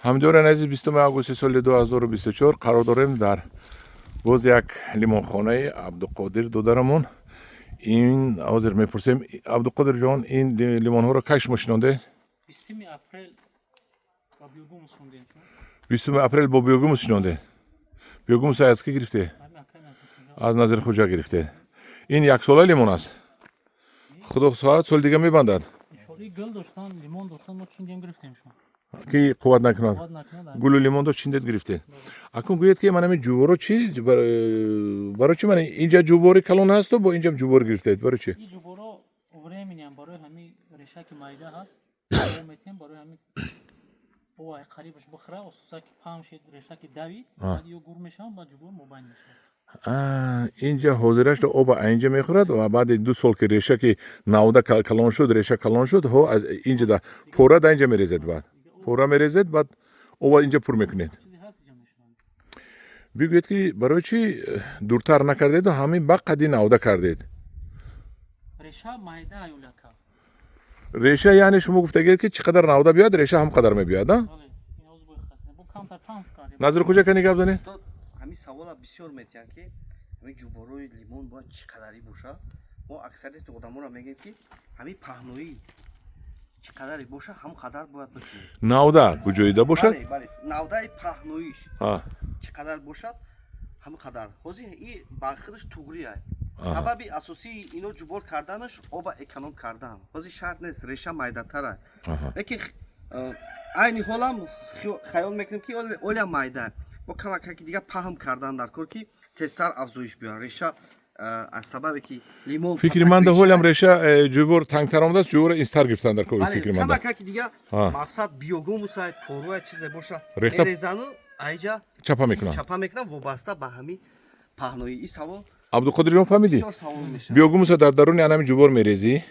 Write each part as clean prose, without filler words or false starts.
Ҳамдиёрани азиз, 20 августи соли 2024 қарор дорем дар боз як лимонхонаи Абдуқодир додарамон. Ин ҳозир мепурсем: Абдуқодирҷон, ин лимонҳоро кай шумо шинондед? 20 апрел ба биогумус шинондем. 20 апрел бо биогумус шинондед. Биогумус аз ки гирифте? Аз Назирхуҷа гирифте. Ин яксола лимон аст, худо хоҳад, соли дига мебандад. Гул доштан, лимон доштан, мо чиндем, гирифтемшон. Ки қувват накунад. Гулу лимон дошт, чиндед, гирифтед. Акун гӯед, ки ман ҳамин ҷуворо чи, барои чи ман инҷа ҷувори калон ҳасту бо инҷам ҷувор гирифтед, барои чи? Ин ҷуворо временный ам, барои ҳамин решаки майда ҳаст, метем, барои ҳамин ова қарибаш бихӯра, ососа ки паҳн шид, решаки давид, баъд ё гур мешаванд, баъд ҷувор мобайн мешавад. Инҷа ҳозирашро оба инҷа мехӯрад ва баъди 2 сол ки реша ки навда калон шуд, реша калон шуд, ҳо, аз инҷа да пора да инҷа мерезед, баъд пора мерезед, баъд оба инҷа пур мекунед. Бигӯед, ки барои чӣ дуртар накардеду ҳамин ба қади навда кардед? Реша майда аюлака. Реша, яъне шумо гуфтагед, ки чӣ қадар навда биёяд, реша ҳам қадар мебиёяд, а? Назирхуҷа, кани гап занед. Ҳамин савола бисёр метиҳанд, ки ҳамин ҷуборои лимон бояд чӣ қадарӣ бошад. Мо аксарияти одаморо мегӯем, ки ҳамин паҳноӣ чӣ қадаре боша, ҳамон қадар бояд бикунем. Навда куҷоида бошад? Бале, навдаи паҳноиш чӣ қадар бошад, ҳамон қадар. Ҳозир и ба худаш туғрия. Сабаби асосии ино ҷубор карданаш оба эконом кардан. Ҳозир шарт нест, реша майдатара, лекин айни ҳолам хаёл мекунем, ки оля майда бо камакаки дига паҳм кардан дар кор, ки тезтар афзоиш биёрад реша, аз сабабе ки лимон Фикри ман да ҳолам реша ҷӯбор тангтар омадааст, ҷӯбора инстар гирифтан дар кор, фикри ман. Камакаки дига, мақсад биогумусай, поруя, чизе боша, рехта мерезану айҷа чапа мекунам. Чапа мекунам, вобаста ба ҳамин паҳнои. И савол Абдуқодирҷон, фаҳмидӣ? бисёр савол мешавад. Биогумуса дар даруни анами ҷӯбор мерезӣ,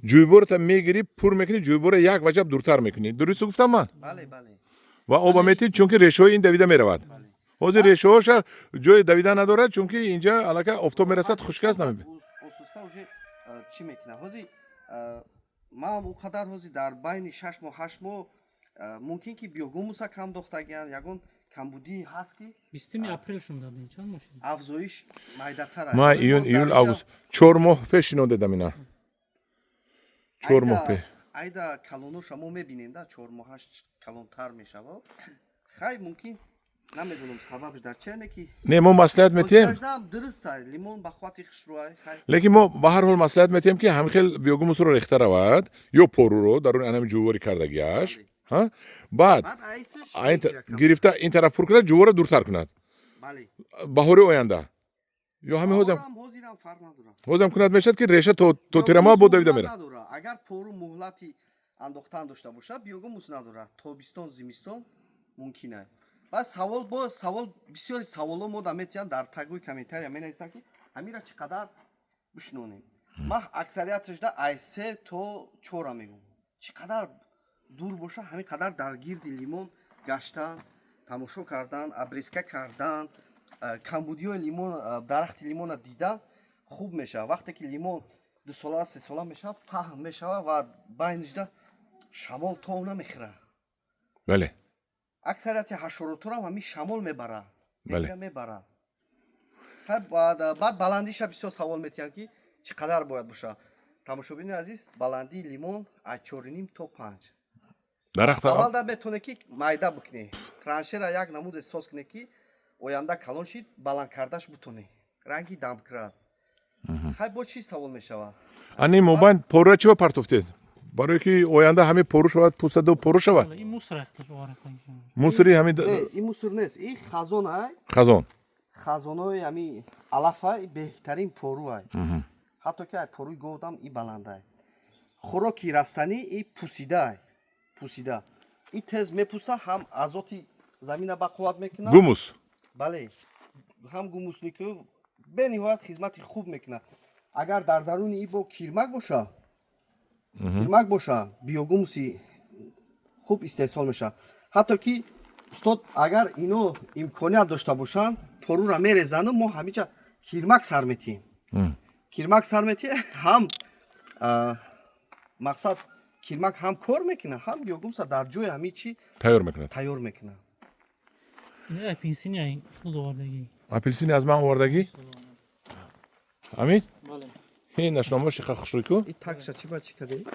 ҷӯйбората мегирӣ, пур мекунӣ, ҷӯйбора як ваҷаб дуртар мекунӣ. Дуруст гуфтам ман? Бале. Ва оба метӣ, чунки решаҳои ин давида меравад. Ҳозир решаҳоша ҷои давида надорад, чунки инҷа аллакай офтоб мерасад, хушк аст, намеб Осуста уже чӣ мекунад. Ҳозир ман он қадар ҳозир дар байни 6 моҳ, 8 моҳ мумкин ки биогумуса кам дохтагиян, ягон камбудӣ ҳаст, ки 20 апрел шунда будем, чанд моҳ шуд? Афзоиш майдатар аст. Май, июн, июл, август, 4 моҳ пеш ино дедам ина, 4 моҳ пеш. Айда калоноша мо мебинем, да, 4 моҳаш калонтар мешавад. Хай, мумкин, намедонам, сабабш дар че не ки. Не, мо маслиҳат метиҳем. Дуруст, лимон ба қуввати хушрӯай, хай. Лекин мо ба ҳар ҳол маслиҳат метиҳем, ки ҳамин хел биогумусро рехта равад ё поруро даруни анами ҷӯвори кардагиаш, ҳа? Баъд баъд айсиш гирифта ин тараф пур кунад, ҷӯворро дуртар кунад. Бале. Баҳори оянда ё ҳамин ҳозам. Ҳозирам фарқ надорад. Ҳозам кунад мешавад, ки реша то тирамоҳ бо давида меравад. Надорад. Агар пору муҳлати андохтан дошта бошад, биогумус надорад, тобистон, зимистон мумкин аст. Баъд савол, бо савол, бисёри саволо мо да метиҳанд, дар тагои комментария менависанд, ки ҳамира чӣ қадар бишинонем. Ман аксарияташда ай се то чора мегӯм. Чӣ қадар дур боша, ҳамин қадар дар гирди лимон гаштан, тамошо кардан, обрезка кардан, камбудиҳои лимон, дарахти лимона дидан хуб мешавад. Вақте ки лимон 2 сола, 3 сола мешавад, паҳн мешавад ва байнишда шамол тов намехӯрад. Аксарияти ҳашароторам ҳамин шамол мебарад. Мебарад. Баъд баландиша бисёр савол метиҳанд, ки чӣ қадар бояд бошад. Тамошобини азиз, баландии лимон аз 4,5 то 5. Дарахт. Аввалда метавонӣ, ки майда бикунӣ, траншера як намуде соз кунӣ, ки оянда калон шид, баланд кардаш бутонӣ, ранги домкрат. Хай, бо чӣ савол мешавад? Ани мобайн порура чӣ ба партофтед? Барое ки оянда ҳамин пору шавад, пусаду пору шавад. Ин мусор ахташ. Мусори ҳамин? Не, ин мусор нест, ин хазон ай. Хазон. Хазонои ҳами алафай, беҳтарин поруай, ҳатто ки ай поруи говдам и баландай. Хӯроки растанӣ и пусидаай, пусида, и тез мепуса, ҳам азоти замина бақувват мекунад. Гумус. Бале, ҳам гумуснику бениҳоят хизмати хуб мекунад. Агар дар даруни и бо кирмак боша, кирмак боша, биогумуси хуб истеҳсол мешавад. Ҳатто ки, устод, агар ино имконият дошта бошанд, порура мерезану мо ҳамиҷа кирмак сар метиҳем. Кирмак сар метиҳем, ҳам мақсад. Кирмак ҳам кор мекунад, ҳам биогумуса дар ҷои ҳамин чӣ тайёр мекунад. Тайёр мекунад. Ин апельсини ай худ овардагӣ. Апельсини аз ман овардагӣ, ҳамин? Бале. Ин нашномаши хушрӯй ку. И такша чӣ ба чӣ каде?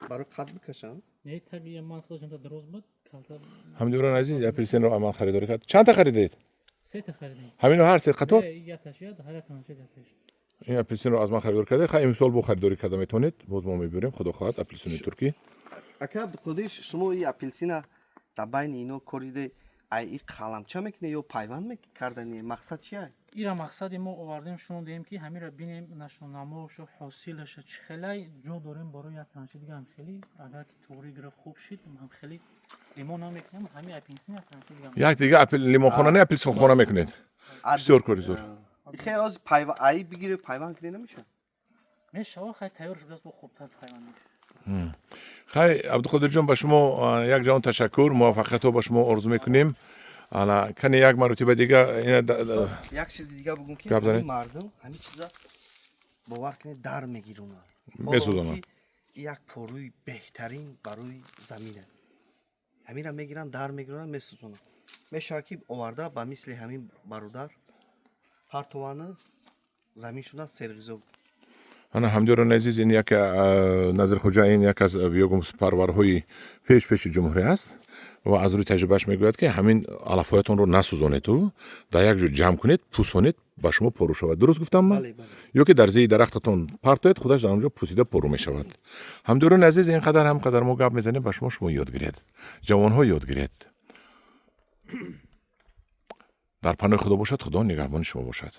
Барои қад бикашам? Не, таги ман худашон та дароз буд, калта. Ҳамдиёрон азиз, апельсинро ман харидорӣ кард. Чандта харидед? Сета харидем. Ҳамино ҳар се қатор? Не, яташ яд, ҳар якамаша яташ. Ин апельсинро аз ман харидорӣ карда. Хай, имсол бо харидорӣ карда метавонед. Боз мо мебиёрем, худо хоҳад, апельсини туркӣ. Ака Абдуқодир, шумо и апельсина дар байни ино кориде, ай и қаламча мекуне ё пайванд мекардани? Мақсад чи ай? Ира мақсади мо овардем, шунодем, ки ҳамира бинем, нашонамошу ҳосилаша чӣ хелай. Ҷо дорем барои як танши дига. Ҳам хеле агар ки туғрӣ гирифт, хуб шид, ҳам хеле лимон ҳам мекунем, ҳами апельсин як танши дига. Як дига лимонхона не, апельсинхона мекунед. Бисёр кори зур. Хе, оз пайва ай бигире, пайванд куне, намешавад? Мешава, хай, тайёр шудааст, бо хубтар пайванд мешавад. Хай, Абдуқодирҷон, ба шумо як ҷаҳон ташаккур, муваффақиятҳо ба шумо орзу мекунем. Ана, кане, як маротиба дига ина Як чизи дига бугум, ки Гап занед. ҳамин мардум ҳамин чиза, бовар кунед, дар мегирунанд. Месӯзонанд. Як порӯи беҳтарин барои замина. Ҳаминра мегиранд, дар мегирунанд, месӯзонанд. Мешавад, ки оварда ба мисли ҳамин бародар партована, замин шуда серғизо. Ана, ҳамдиёрони азиз, ин як Назирхоҷа, ин як аз биогумуспарварҳои пеш-пеши ҷумҳурӣ аст ва аз рӯи таҷрибааш мегӯяд, ки ҳамин алафҳоятонро насӯзонеду дар як ҷо ҷамъ кунед, пусонед, ба шумо пору шавад. Дуруст гуфтам ман? Бале. Ё ки дар зери дарахтатон партоед, худаш дар он ҷо пусида пору мешавад. Ҳамдиёрони азиз, ин қадар ҳам қадар мо гап мезанем ба шумо, шумо ёд гиред, ҷавонҳо ёд гиред. Дар паноҳи Худо бошад, Худо нигаҳбони шумо бошад.